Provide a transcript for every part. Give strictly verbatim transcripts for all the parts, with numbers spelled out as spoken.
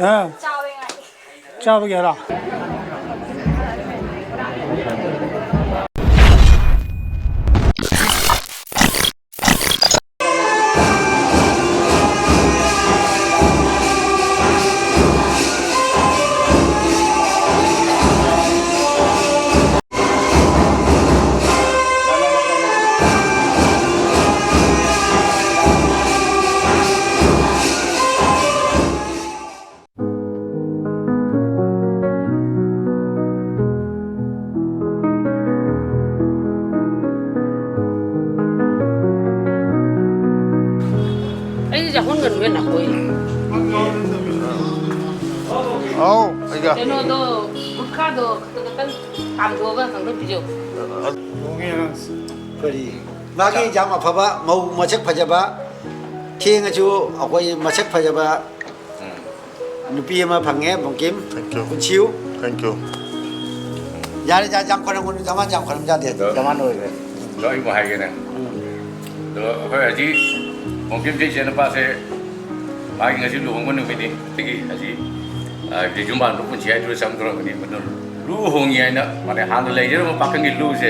ꯑ, ꯆꯥꯕꯒꯤ ꯍꯥꯏꯔꯣ? ꯑꯩꯗꯤ ꯆꯥꯍꯟꯒꯅꯨꯍꯦ ꯅꯥꯈꯣꯏ꯫ ꯑꯧ, ꯑꯩꯒ꯫ ꯀꯩꯅꯣꯗꯣ, ꯒꯨꯠꯈꯥꯗꯣ ꯈꯛꯇꯪ ꯊꯥꯡꯗꯣꯛꯑꯒ ꯈꯛꯇꯪ ꯄꯤꯖꯧ꯫ ꯀꯔꯤ? ꯃꯥꯒꯤ ꯌꯥꯝ ꯑꯐꯕ ꯃꯧ ꯃꯁꯛ ꯐꯖꯕ, ꯊꯦꯡꯉꯁꯨ ꯑꯩꯈꯣꯏ ꯃꯁꯛ ꯐꯖꯕ ꯅꯨꯄꯤ ꯑꯃ ꯐꯪꯉꯦ, ꯕꯣꯡꯀꯤꯝ꯫ Thank you. ꯄꯨꯟꯁꯤꯌꯨ꯫ Thank you. ꯌꯥꯔꯦ, ꯌꯥꯔꯦ, ꯌꯥꯝ ꯈꯣꯏꯔꯝꯒꯅꯨ, ꯖꯃꯥꯟ ꯌꯥꯝ ꯈꯣꯏꯔꯝ ꯌꯥꯗꯦ꯫ ꯑꯗꯣ ꯖꯃꯥꯟ ꯑꯣꯏꯈ꯭ꯔꯦ꯫ ꯑꯗꯣ ꯑꯩꯕꯨ ꯍꯥꯏꯒꯦꯅꯦ꯫ ꯎꯝ꯫ ꯑꯗꯣ ꯑꯩꯈꯣꯏ ꯍꯧꯖꯤꯛ ꯕꯣꯡꯀꯤꯝꯁꯦ ꯏꯆꯦ ꯅꯨꯄꯥꯁꯦ ꯃꯥꯒꯤ ꯉꯁꯤ ꯂꯨꯍꯣꯡꯕ ꯅꯨꯃꯤꯠꯅꯤ꯫ ꯑꯗꯒꯤ ꯍꯧꯖꯤꯛ, ꯑ, ꯌꯨꯝꯕꯥꯟꯕ ꯄꯨꯟꯁꯤ ꯍꯥꯏꯗꯨꯅ ꯆꯪꯗꯣꯔꯕꯅꯤ꯫ ꯃꯗꯨ ꯂꯨ ꯍꯣꯡꯉꯤ ꯍꯥꯏꯅ, ꯃꯥꯅꯦ, ꯍꯥꯟꯅ ꯂꯩꯖꯔꯝꯕ ꯄꯥꯈꯪꯒꯤ ꯂꯨꯁꯦ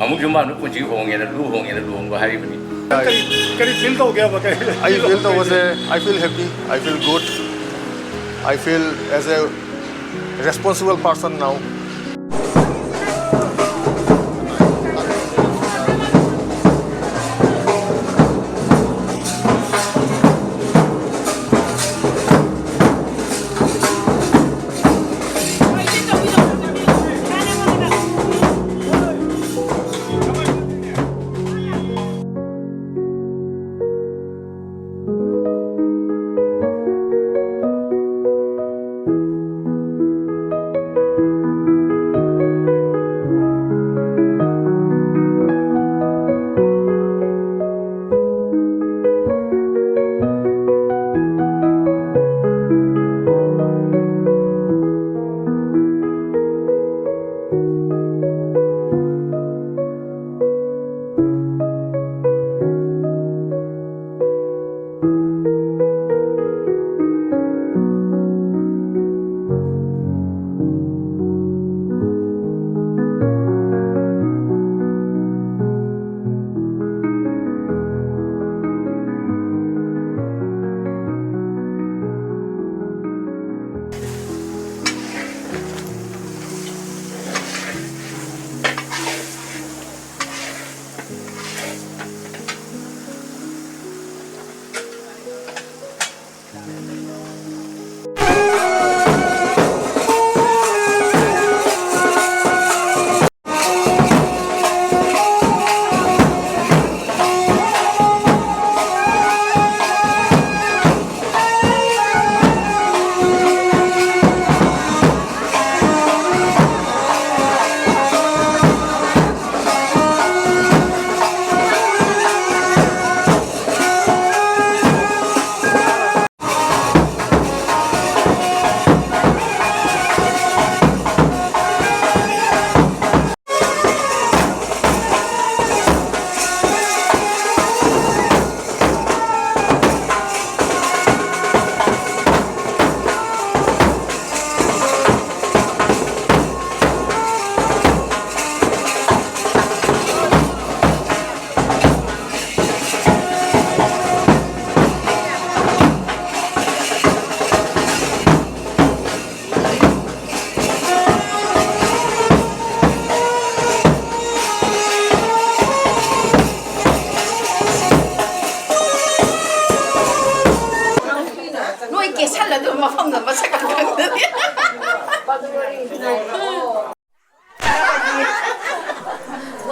ꯑꯃꯨꯛ ꯌꯨꯝꯕꯥꯟꯕ ꯄꯨꯟꯁꯤ ꯍꯣꯡꯉꯦꯅ, ꯂꯨ ꯍꯣꯡꯉꯦꯅ ꯂꯨꯍꯣꯡꯕ ꯍꯥꯏꯔꯤꯕꯅꯤ꯫ ꯀꯔꯤ, ꯀꯔꯤ feel ꯇꯧꯒꯦꯕ? ꯀꯔꯤ ꯑꯩ feel ꯇꯧꯕꯁꯦ, I feel happy, I feel good, I feel as a responsible person now.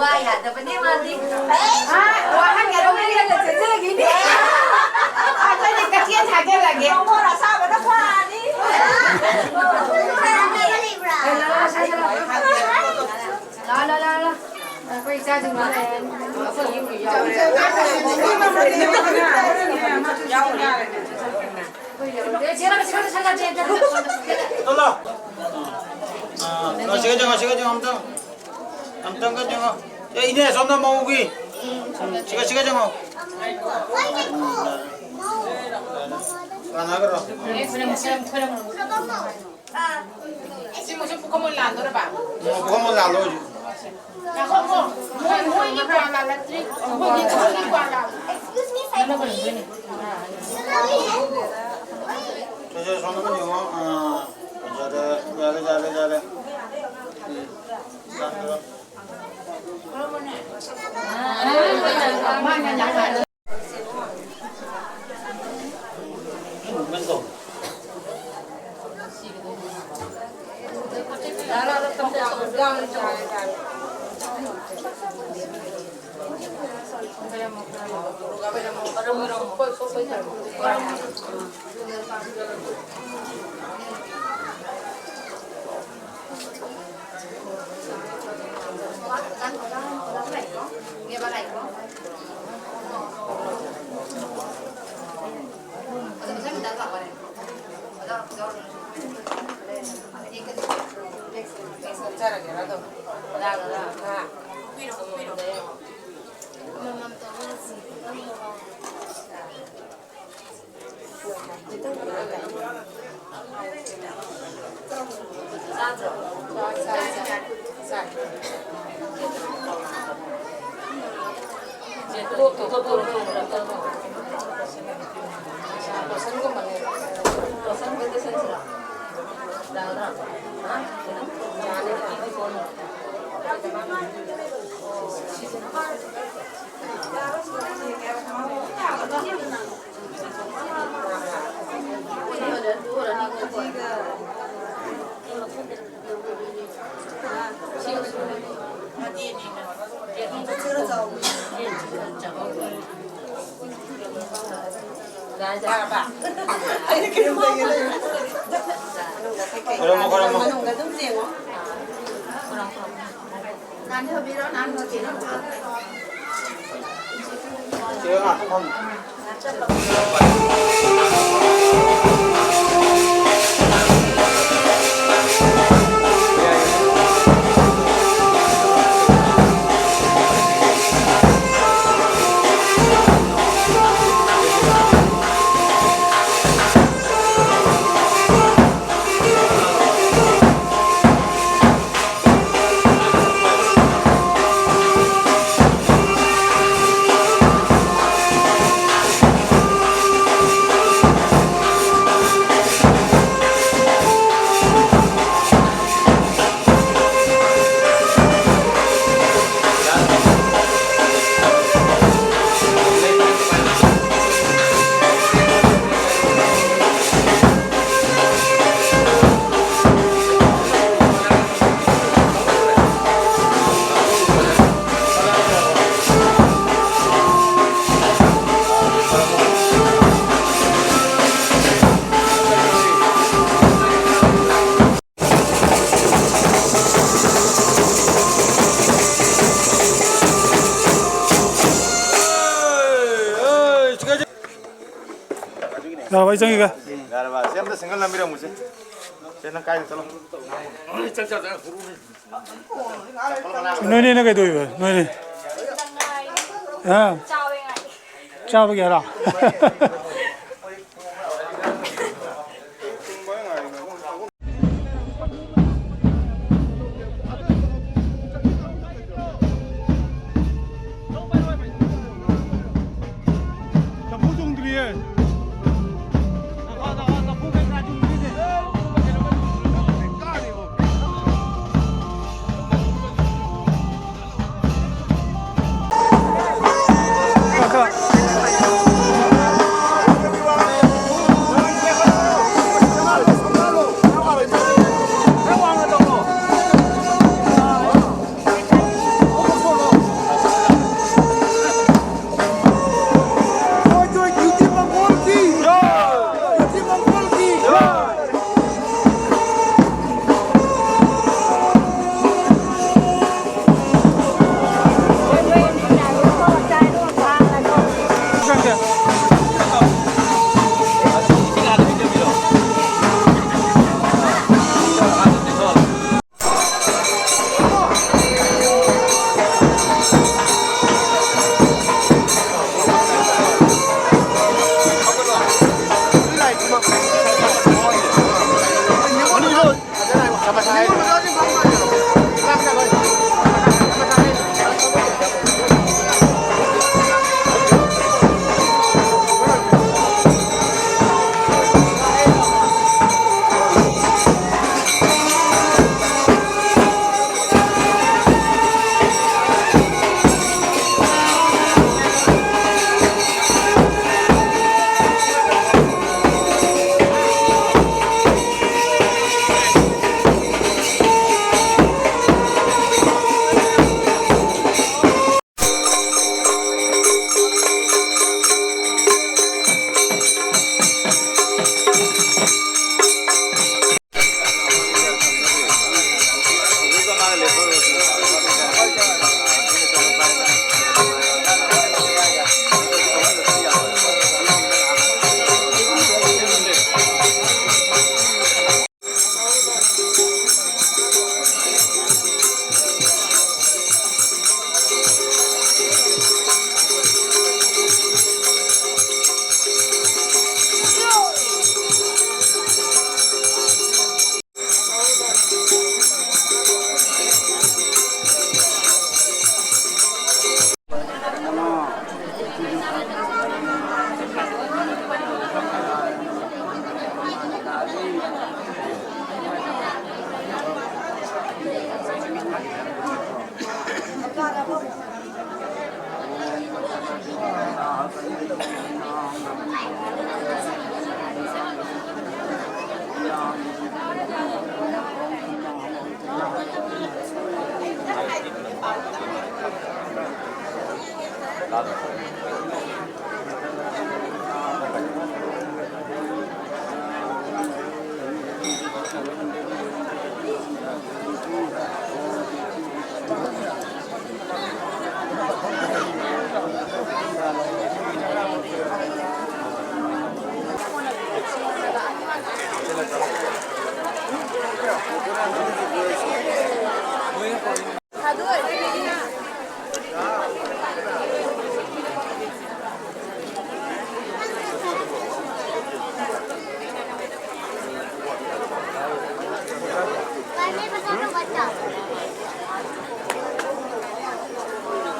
ꯋꯥ ꯌꯥꯗꯕꯅꯦ ꯃꯥꯗꯤ꯫ ꯍꯥ? ꯋꯥꯍꯟꯒꯅꯨ, ꯃꯤꯅ ꯆꯦꯟꯖꯔꯒꯦꯅꯦ꯫ ꯑꯩꯈꯣꯏꯗꯤ ꯀꯆꯦꯟ ꯊꯥꯖꯤꯜꯂꯒꯦ꯫ ꯃꯣꯔ ꯑꯁꯥꯕꯅ ꯐꯔꯅꯤ꯫ ꯂꯥ, ꯂꯥ, ꯂꯥ, ꯂꯥ꯫ ꯑꯩꯈꯣꯏ ꯏꯆꯥꯁꯤꯡ ꯂꯥ꯫ ꯑꯩꯈꯣꯏ ꯌꯨꯝꯒꯤ ꯌꯥꯎꯔꯦ꯫ ꯆꯠꯂꯣ꯫ ꯑ, ꯉꯁꯤꯒ ꯆꯪꯉꯣ, ꯉꯁꯤꯒ ꯆꯪꯉꯣ, ꯑꯝꯇꯪ꯫ ꯑꯝꯇꯪꯒ ꯆꯪꯉꯣ꯫ ꯑꯦ, ꯏꯅꯦ, ꯑꯁꯣꯝꯗ ꯃꯧꯒꯤ꯫ ꯁꯤꯒ, ꯁꯤꯒ ꯆꯪꯉꯣ꯫ ꯀꯥꯟꯅꯒꯔꯣ? ꯁꯤ ꯃꯣꯏꯁꯨ ꯄꯨꯈꯝ ꯑꯣꯏꯅ ꯂꯥꯟꯗꯣꯔꯕ? ꯎꯝ, ꯄꯨꯈꯝ ꯑꯣꯏꯅ ꯂꯥꯜꯂꯣ ꯍꯧꯖꯤꯛ꯫ ꯉꯥꯏꯈꯣ, ꯃꯣꯏ, ꯃꯣꯏꯒꯤ ꯀ꯭ꯋꯥ ꯂꯥꯜꯂꯛꯇ꯭ꯔꯤ꯫ ꯑꯩꯈꯣꯏꯒꯤ, ꯑꯩꯈꯣꯏꯒꯤ ꯀ꯭ꯋꯥ ꯂꯥꯜꯂꯦ꯫ ꯁꯦ, ꯁꯦ, ꯁꯣꯝꯗ ꯑꯃ ꯌꯦꯡꯉꯣ꯫ ꯑꯥ, ꯌꯥꯔꯦ, ꯌꯥꯔꯦ, ꯌꯥꯔꯦ, ꯌꯥꯔꯦ꯫ ꯎꯝ, ꯂꯥꯟꯗꯣꯔꯣ꯫ ꯈꯣꯏꯔꯝꯃꯣ, ꯈꯣꯏꯔꯝꯃꯣ꯫ ꯃꯅꯨꯡꯗ ꯑꯗꯨꯝ ꯆꯦꯡꯉꯣ꯫ ꯅꯥꯟꯊꯕꯤꯔꯣ, ꯅꯥꯟꯊꯕꯤꯔꯣ꯫ ꯌꯥꯔꯕ? ꯑꯩ ꯆꯪꯉꯤꯒ꯫ ꯌꯥꯔꯕ? ꯁꯤ ꯑꯝꯇ ꯁꯤꯡꯒꯜ ꯅꯝꯕꯤꯔꯝꯃꯨꯁꯦ꯫ ꯁꯦ, ꯅꯪ ꯀꯥꯏꯗ ꯆꯠꯂꯣ? ꯅꯣꯏꯅꯦꯅ ꯀꯩꯗꯧꯔꯤꯕ? ꯅꯣꯏꯅꯦ꯫ ꯑ? ꯆꯥꯕꯒꯤ ꯍꯥꯏꯔꯣ? ꯂꯐꯨ ꯆꯣꯡꯗ꯭ꯔꯤꯌꯦ꯫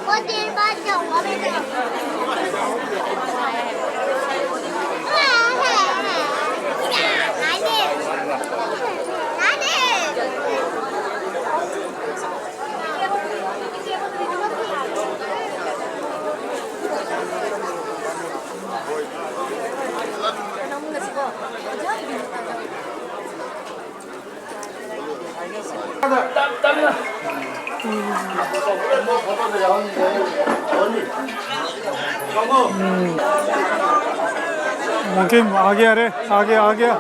वो तेरे पास जाऊंगा मैं। अंकिम, आ गया रे, आ गया, आ गया।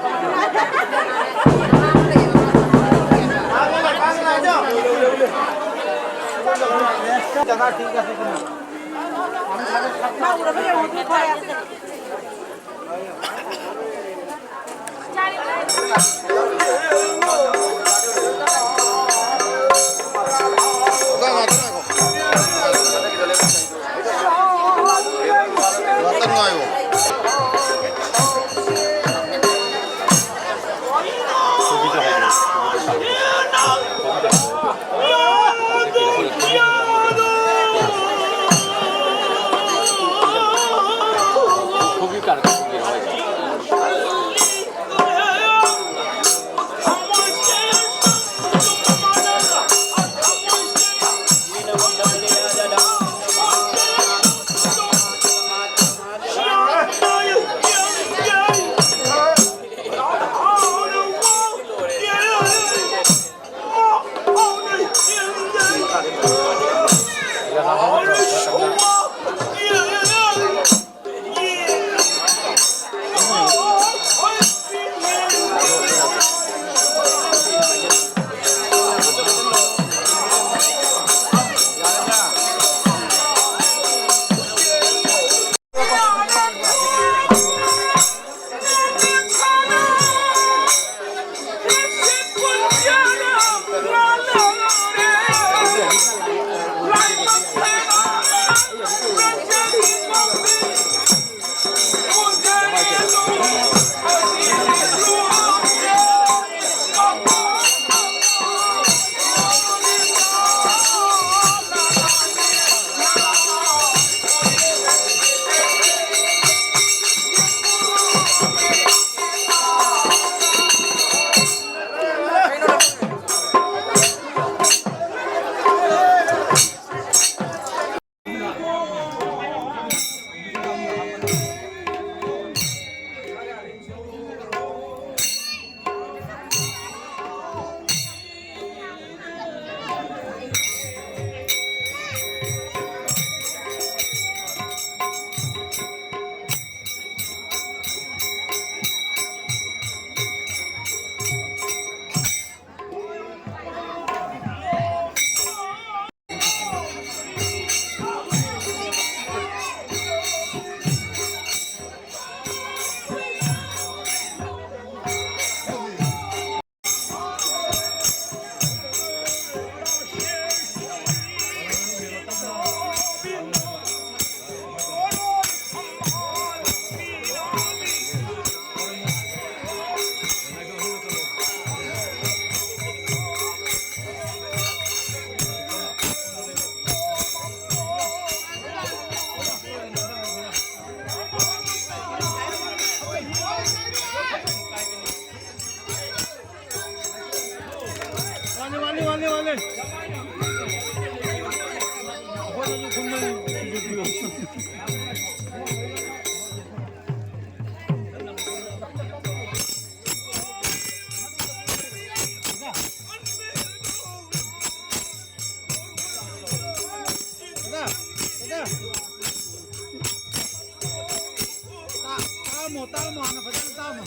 ꯇꯥꯔꯝꯃꯣ, ꯇꯥꯔꯝꯃꯣ, ꯍꯥꯟꯅ ꯐꯖꯅ ꯇꯥꯔꯝꯃꯣ꯫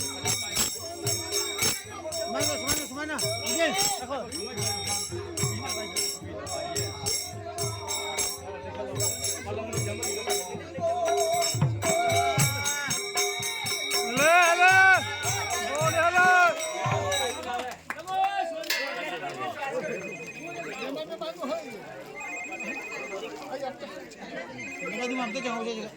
ꯁꯨꯃꯥꯏꯅ, ꯁꯨꯃꯥꯏꯅ, ꯁꯨꯃꯥꯏꯅ꯫ ꯏꯟꯖꯤꯟ, ꯉꯥꯏꯈꯣ꯫ Hello, hello. Hello, hello. ꯑꯗꯨꯝ ꯑꯝꯇ ꯆꯪꯍꯧꯁꯦ ꯁꯤꯗ꯫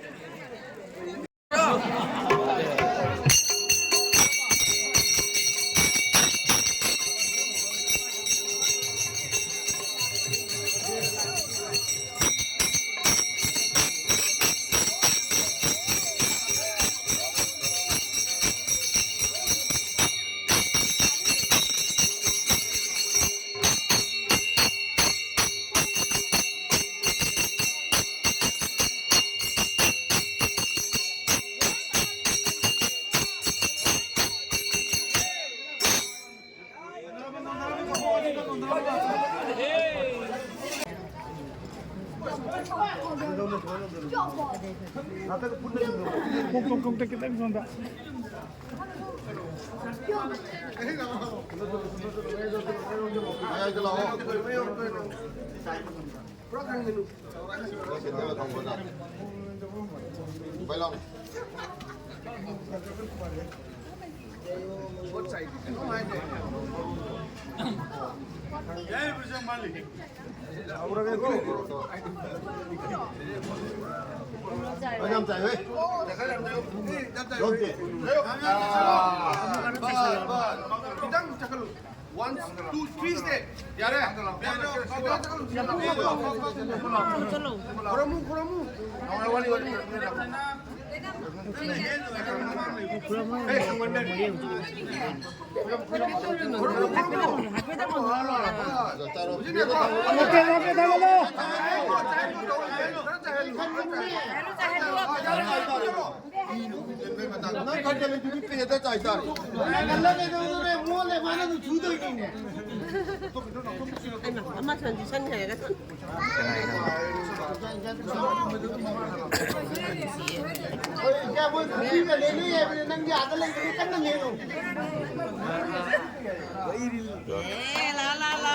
ꯀꯣꯛ, ꯀꯣꯛ, ꯀꯣꯛꯇ ꯈꯤꯇꯪ ꯁꯣꯝꯗ꯫ ꯃꯌꯥꯏꯗ ꯂꯥꯛꯑꯣ꯫ ꯄꯨꯔꯥ ꯈꯪꯒꯅꯨ꯫ ꯃꯣꯕꯥꯏꯜ ꯂꯥꯎ꯫ ꯌꯥꯝ ꯆꯥꯏ, ꯍꯣꯏ꯫ ꯌꯥꯝ ꯆꯥꯏ꯫ ꯈꯤꯇꯪ ꯆꯠꯈꯠꯂꯨ꯫ One, two, three step. ꯌꯥꯔꯦ? ꯈꯨꯔꯨꯝꯃꯨ, ꯈꯨꯔꯨꯝꯃꯨ꯫ ꯅꯪ ꯈꯔ ꯈꯔ ꯂꯩꯕꯗꯤ ꯄꯦꯗ ꯆꯥꯏ ꯇꯥꯔꯦ꯫ ꯅꯪ ꯀꯜꯂ ꯀꯩꯗꯧꯗꯣꯔꯦ? ꯃꯣꯠꯂꯦ, ꯃꯥꯅ ꯑꯗꯨꯝ ꯁꯨꯗꯣꯏꯅꯤꯅꯦ꯫ ꯑꯃ transition ꯍꯥꯏꯔꯒ꯫ ꯍꯣꯏ, ꯏꯆꯥ, ꯃꯣꯏ ꯈꯨꯖꯤꯟꯒ ꯂꯦꯟꯅꯩ ꯍꯥꯏꯕꯅꯤ, ꯅꯪꯗꯤ ꯑꯥꯗ ꯂꯩꯕꯅꯤ, ꯀꯟꯅ ꯂꯦꯜꯂꯨ꯫ ꯑꯦ, ꯂꯥ, ꯂꯥ, ꯂꯥ꯫